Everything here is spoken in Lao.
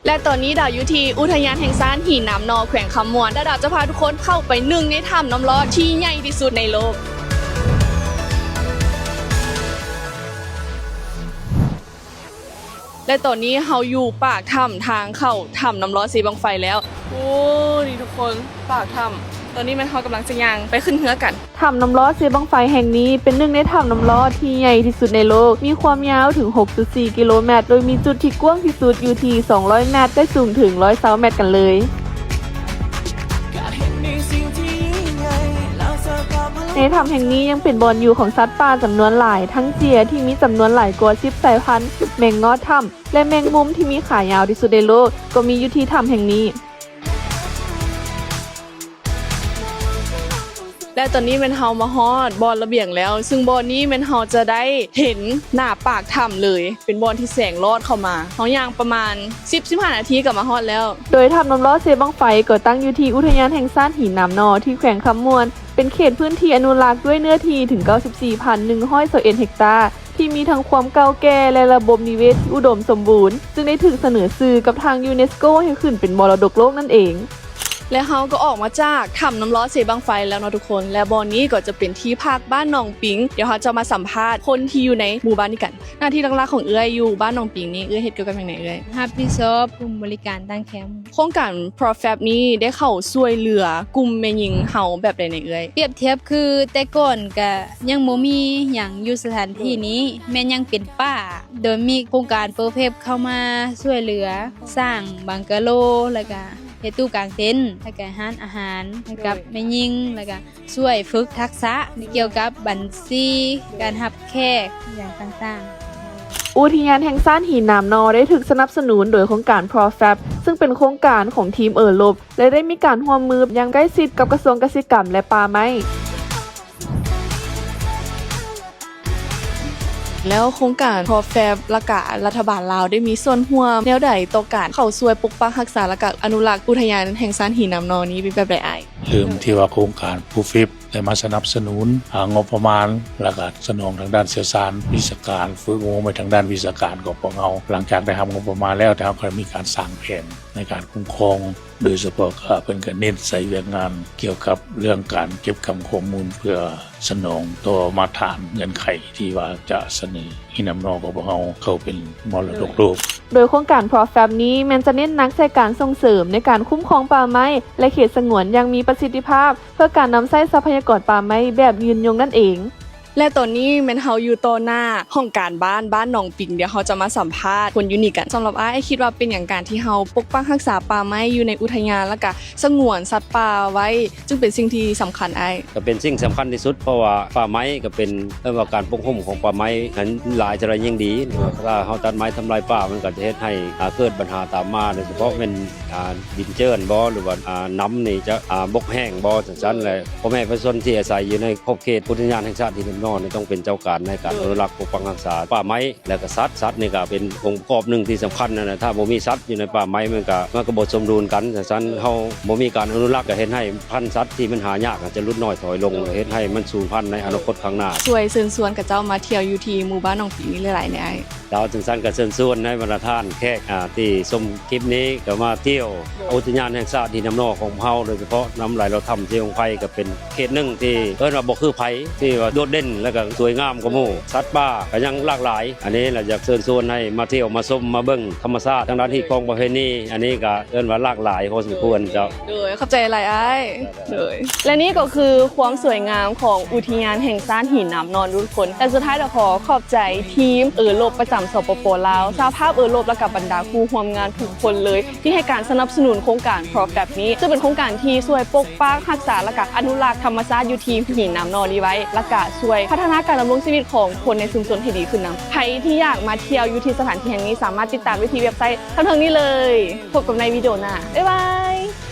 ແລະຕອນນີ້ດາວຢູ່ທີ່ອຸທະຍານແຫ່ງຊາດຫີນນາມນໍ ແຂວງຄຳມ່ວນ ແລະດາວຈະພາທຸກຄົນເຂົ້າໄປໜຶ່ງໃນຖ້ຳນ້ຳລອດທີ່ໃຫຍ່ທີ່ສຸດໃນໂລກ. ແລະຕອນນີ້ເຮົາຢູ່ປາກຖ້ຳທາງເຂົ້າຖ້ຳນ້ຳລອດເຊບັ້ງໄຟແລ້ວ. ໂອ້ ນີ້ທຸກຄົນ ປາກຖ້ຳ. ຕອນນີ້ແມ່ນເຮົາກຳລັງຈະຍ່າງໄປຂຶ້ນເຮືອກັນ. ຖ້ຳນ້ຳລອດເຊບັ້ງໄຟແຫ່ງນີ້ເປັນໜຶ່ງໃນຖ້ຳນ້ຳລອດທີ່ໃຫຍ່ທີ່ສຸດໃນໂລກ, ມີຄວາມຍາວເຖິງຫົກຈຸດສີ່ກິໂລແມັດ ໂດຍມີຈຸດທີ່ກວ້າງທີ່ສຸດຢູ່ທີ່ສອງຮ້ອຍແມັດ ແລະ ສູງເຖິງຮ້ອຍຊາວແມັດກັນເລີຍ. ໃນຖ້ຳແຫ່ງນີ້ຍັງເປັນບ່ອນຢູ່ຂອງສັດປ່າຈຳນວນຫຼາຍ, ທັງເຈຍທີ່ມີຈຳນວນຫຼາຍກວ່າສິບສາຍພັນ, ແມງງອດຖ້ຳ ແລະ ແມງມຸມທີ່ມີຂາຍາວທີ່ສຸດໃນໂລກ ກໍມີຢູ່ທີ່ຖ້ຳແຫ່ງນີ້. ແລະຕອນນີ້ແມ່ນເຮົາມາຮອດບ່ອນລະບຽງແລ້ວ, ຊຶ່ງບ່ອນນີ້ແມ່ນເຮົາຈະໄດ້ເຫັນໜ້າປາກຖ້ຳເລີຍ, ເປັນບ່ອນທີ່ແສງລອດເຂົ້າມາ. ເຮົາຍ່າງປະມານສິບ ສິບຫ້ານາທີກໍມາຮອດແລ້ວ. ໂດຍຖ້ຳນ້ຳລອດເຊບັ້ງໄຟກໍຕັ້ງຢູ່ທີ່ອຸທະຍານແຫ່ງຊາດຫີນນາມນໍ ທີ່ແຂວງຄຳມ່ວນ, ເປັນເຂດພື້ນທີ່ອະນຸລັກດ້ວຍເນື້ອທີ່ເຖິງເກົ້າສິບສີ່ພັນໜຶ່ງຮ້ອຍຊາວເອັດເຮັກຕາ. ທີ່ມີທັງຄວາມເກົ່າແກ່ ແລະ ລະບົບນິເວດທີ່ອຸດົມສົມບູນ, ຈຶ່ງໄດ້ຖືກສະເໜີຊື່ກັບທາງຢູເນສໂກໃຫ້ຂຶ້ນເປັນມໍລະດົກໂລກນັ້ນເອງ. ແລະ ເຮົາກໍອອກມາຈາກຖ້ຳນ້ຳລອດເຊບັ້ງໄຟແລ້ວເນາະທຸກຄົນ, ແລະ ບ່ອນນີ້ກໍຈະເປັນທີ່ພັກບ້ານໜອງປິງ. ດຽວເຮົາຈະມາສຳພາດຄົນທີ່ຢູ່ໃນໝູ່ບ້ານນີ້ກັນ. ໜ້າທີ່ຫຼັກໆຂອງເອື້ອຍຢູ່ບ້ານໜອງປິງນີ້ ເອື້ອຍເຮັດກ່ຽວກັບຫຍັງແດ່ເອື້ອຍ? ຮັບຜິດຊອບກຸ່ມບໍລິການຕັ້ງແຄມ. ໂຄງການ PROFAB ນີ້ໄດ້ເຂົ້າຊ່ວຍເຫຼືອກຸ່ມແມ່ຍິງເຮົາແບບໃດແດ່ເອື້ອຍ? ປຽບທຽບຄືແຕ່ກ່ອນກະຍັງບໍ່ມີຫຍັງຢູ່ສະຖານທີ່ນີ້, ແມ່ນຍັງເປັນປ່າ, ໂດຍມີໂຄງການ PROFAB ເຂົ້າມາຊ່ວຍເຫຼືອ ສ້າງບັງກະໂລ ແລ້ວກະເຮັດຕູ້ກາງເຕັນ ແລ້ວກະຮ້ານອາຫານໃຫ້ກັບແມ່ຍິງ, ແລ້ວກະ ຊ່ວຍຝຶກທັກສະກ່ຽວກັບບັນຊີ, ການຮັບແຂກ ຢ່າງຕ່າງໆ. ອຸທິຍານແຫ່ງຊາດຫີນນາມນໍ ໄດ້ຖືກສະໜັບສະໜູນໂດຍໂຄງການ PROFAB ຊຶ່ງເປັນໂຄງການຂອງທີມເອີຣົບ ແລະ ໄດ້ມີການຮ່ວມມືຢ່າງໃກ້ຊິດກັບກະຊວງກະສິກຳ ແລະ ປ່າໄມ້. ແລ້ວໂຄງການ PROFAB ແລ້ວກະລັດຖະບານລາວ ໄດ້ມີສ່ວນຮ່ວມແນວໃດຕໍ່ການເຂົ້າຊ່ວຍປົກປັກຮັກສາ ແລ້ວກະອະນຸລັກອຸທະຍານແຫ່ງຊາດຫີນນາມນໍນີ້ ເປັນແບບໃດອ້າຍ? ເລີ່ມທີ່ວ່າໂຄງການ PROFAB ໄດ້ມາສະໜັບສະໜູນ ອາ ງົບປະມານ ແລ້ວກະສະໜອງທາງດ້ານຊ່ຽວຊານວິຊາການ, ຝຶກອົບຮົມໃຫ້ທາງດ້ານວິຊາການຂອງພວກເຮົາ. ຫຼັງຈາກໄດ້ຮັບງົບປະມານແລ້ວ, ທາງເຮົາກໍໄດ້ມີການສ້າງແຜນໃນການຄຸ້ມຄອງ, ໂດຍສະເພາະກໍເພິ່ນກໍເນັ້ນໃສ່ວຽກງານກ່ຽວກັບເລື່ອງການເກັບກຳຂໍ້ມູນ ເພື່ອສະໜອງຕໍ່ມາດຕະຖານເງື່ອນໄຂທີ່ວ່າຈະສະເໜີຫີນນາມນໍຂອງພວກເຮົາເຂົ້າເປັນມໍລະດົກໂລກ. ໂດຍໂຄງການ PROFAB ນີ້ແມ່ນຈະເນັ້ນໜັກໃສ່ການສົ່ງເສີມໃນການຄຸ້ມຄອງປ່າໄມ້ ແລະ ເຂດສະຫງວນຢ່າງມີປະສິດທິພາບ ເພື່ອການນຳໃຊ້ຊັບພະຍາກອນປ່າໄມ້ແບບຍືນຍົງນັ້ນເອງ. ແລະ ຕອນນີ້ແມ່ນເຮົາຢູ່ຕໍ່ໜ້າຫ້ອງການບ້ານ ບ້ານໜອງປິງ. ດຽວເຮົາຈະມາສຳພາດຄົນຢູ່ນີ້ກັນ. ສຳລັບອ້າຍ ອ້າຍຄິດວ່າເປັນຫຍັງການທີ່ເຮົາປົກປັກຮັກສາປ່າໄມ້ຢູ່ໃນອຸທະຍານ ແລ້ວກະສະຫງວນສັດປ່າໄວ້ ຈຶ່ງເປັນສິ່ງທີ່ສຳຄັນອ້າຍ? ກໍເປັນສິ່ງສຳຄັນທີ່ສຸດ, ເພາະວ່າປ່າໄມ້ກໍເປັນ ເອີ້ນວ່າການປົກຫຸ້ມຂອງປ່າໄມ້ນັ້ນຫຼາຍເທົ່າໃດຍິ່ງດີ. ຖ້າເຮົາຕັດໄມ້ທຳລາຍປ່າ ມັນກໍຈະເຮັດໃຫ້ ອາ ເກີດບັນຫາຕາມມາ, ໂດຍສະເພາະແມ່ນ ອາ ດິນເຈື່ອນບໍ ຫຼືວ່າ ອາ ນ້ຳນີ້ຈະ ອາ ບົກແຫ້ງບໍ ຈັ່ງຊັ້ນແຫຼະ. ພໍ່ແມ່ປະຊາຊົນທີ່ອາໄສຢູ່ໃນຂອບເຂດອຸທະຍານແຫ່ງຊາດຫີນນາມນໍນີ້ ຕ້ອງເປັນເຈົ້າການໃນການອະນຸລັກປົກປັກຮັກສາປ່າໄມ້ ແລະ ກະສັດ. ສັດນີ້ກະເປັນອົງປະກອບໜຶ່ງທີ່ສຳຄັນຫັ້ນນະ. ຖ້າບໍ່ມີສັດຢູ່ໃນປ່າໄມ້ ມັນກະ ມັນກະບໍ່ສົມດຸນກັນ. ຈັ່ງຊັ້ນ ເຮົາບໍ່ມີການອະນຸລັກ ກະເຮັດໃຫ້ພັນສັດທີ່ມັນຫາຍາກ ອາດຈະຫຼຸດນ້ອຍຖອຍລົງ ເຮັດໃຫ້ມັນສູນພັນໃນອະນາຄົດຂ້າງໜ້າ. ຊ່ວຍເຊີນຊວນເຂົາເຈົ້າມາທ່ຽວຢູ່ທີ່ໝູ່ບ້ານໜອງປິງນີ້ຫຼາຍໆແດ່ອ້າຍ. ເຈົ້າ, ຈັ່ງຊັ້ນກໍເຊີນຊວນໃຫ້ບັນດາທ່ານແຂກ ອາ ທີ່ຊົມຄລິບນີ້ ກໍມາທ່ຽວອຸທະຍານແຫ່ງຊາດຫີນນາມນໍຂອງເຮົາ, ໂດຍສະເພາະນ້ຳໄຫຼລອດຖ້ຳເຊບັ້ງໄຟ ກໍເປັນເຂດໜຶ່ງທີ່ເອີ້ນວ່າບໍ່ຄືໃຜ, ທີ່ວ່າໂດດເດັ່ນ ແລ້ວກໍສວຍງາມກວ່າໝູ່. ສັດປ່າກໍຍັງຫຼາກຫຼາຍ. ອັນນີ້ລະຢາກເຊີນຊວນໃຫ້ມາທ່ຽວ ມາຊົມ ມາເບິ່ງທຳມະຊາດ ທາງດ້ານຮີດຄອງປະເພນີ. ອັນນີ້ກໍເອີ້ນວ່າຫຼາກຫຼາຍພໍສົມຄວນ. ເຈົ້າ. ໂດຍ ຂອບໃຈຫຼາຍອ້າຍ. ໂດຍ ແລະ ນີ້ກໍຄືຄວາມສວຍງາມຂອງອຸທິຍານແຫ່ງຊາດຫີນນາມນໍທຸກຄົນ. ແລະ ສຸດທ້າຍດຽວຂໍຂອບໃຈທີມເອີຣົບປະຈຳ ສປປ ລາວ, ສະຫະພາບເອີຣົບ ແລະ ກະບັນດາຄູ່ຮ່ວມງານທຸກຄົນເລີຍ ທີ່ໃຫ້ການສະໜັບສະໜູນໂຄງການ PROFAB ນີ້, ຊຶ່ງເປັນໂຄງການທີ່ຊ່ວຍປົກປັກຮັກສາ ແລະ ກະອະນຸລັກທຳມະຊາດຢູ່ທີ່ຫີນນາມນໍນີ້ໄວ້, ແລະ ກະຊ່ວຍພັດທະນາການດຳລົງຊີວິດຂອງຄົນໃນຊຸມຊົນໃຫ້ດີຂຶ້ນນຳ. ໃຜທີ່ຢາກມາທ່ຽວຢູ່ທີ່ສະຖານທີ່ແຫ່ງນີ້ ສາມາດຕິດຕາມໄດ້ທີ່ເວັບໄຊທາງເທິງນີ້ເລີຍ. ພົບກັນໃນວິດີໂອໜ້າ. ບາຍບາຍ.